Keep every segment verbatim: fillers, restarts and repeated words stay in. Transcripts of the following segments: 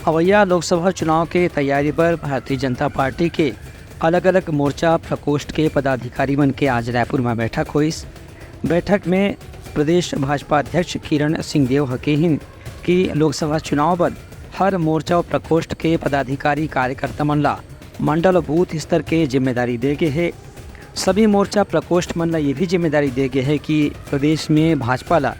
अवइया लोकसभा चुनाव के तैयारी बर भारतीय जनता पार्टी के अलग-अलग मोर्चा प्रकोष्ठ के पदाधिकारी मन के आज रायपुर म बैठक होइस। बैठक में प्रदेश भाजपा अध्यक्ष किरण सिंहदेव ह केहिन कि लोकसभा चुनाव बर हर मोर्चा अउ प्रकोष्ठ के पदाधिकारी कार्यकर्ता मन ला मंडल अउ बूथ स्तर के जिम्मेदारी दे गे हे। सभी मोर्चा प्रकोष्ठ मन ला ये भी जिम्मेदारी दे गे हे कि प्रदेश में भाजपा ला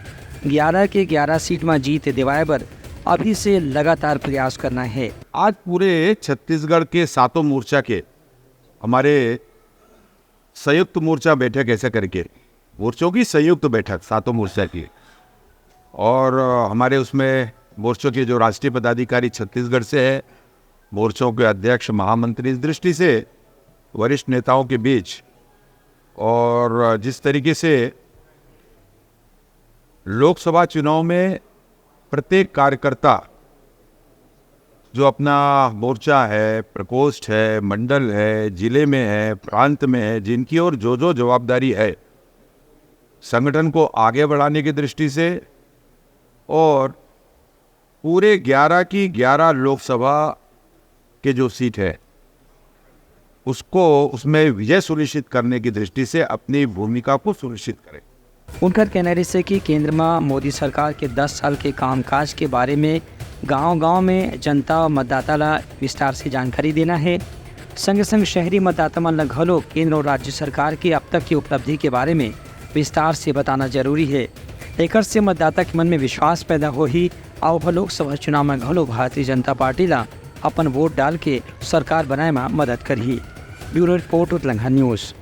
ग्यारह के ग्यारह सीट म जीत दिवाए बर अभी से लगातार प्रयास करना हे। आज पूरे छत्तीसगढ़ के सातों मोर्चा के हमारे संयुक्त मोर्चा बैठक ऐसे करके, मोर्चों की संयुक्त बैठक सातों मोर्चा की, और अ, हमारे उसमें मोर्चों के जो राष्ट्रीय पदाधिकारी छत्तीसगढ़ से है, मोर्चों के अध्यक्ष, महामंत्री, इस दृष्टि से वरिष्ठ नेताओं के बीच, और अ, जिस तरीके से लोकसभा चुनाव में प्रत्येक कार्यकर्ता जो अपना मोर्चा है, प्रकोष्ठ है, मंडल है, जिले में है, प्रांत में है, जिनकी ओर जो जो जवाबदारी है संगठन को आगे बढ़ाने की दृष्टि से, और पूरे ग्यारह की ग्यारह लोकसभा के जो सीट है, उसको, उसमें विजय सुनिश्चित करने की दृष्टि से अपनी भूमिका को सुनिश्चित करें। उनकर कहना रहिस हे कि केंद्र म मोदी सरकार के दस साल के कामकाज के बारे में गांव-गांव में जनता अउ मतदाता ला विस्तार से जानकारी देना हे। संगे-संग शहरी मतदाता मन ला घलो केंद्र अउ राज्य सरकार के अब तक के उपलब्धि के बारे में विस्तार से बताना जरूरी हे। एकर से मतदाता के मन में विश्वास पैदा होही अउ ओह लोकसभा चुनाव में घलो भारतीय जनता पार्टी ला अपन वोट डाल के सरकार बनाए म मदद करही। Bureau report, Utlangha news.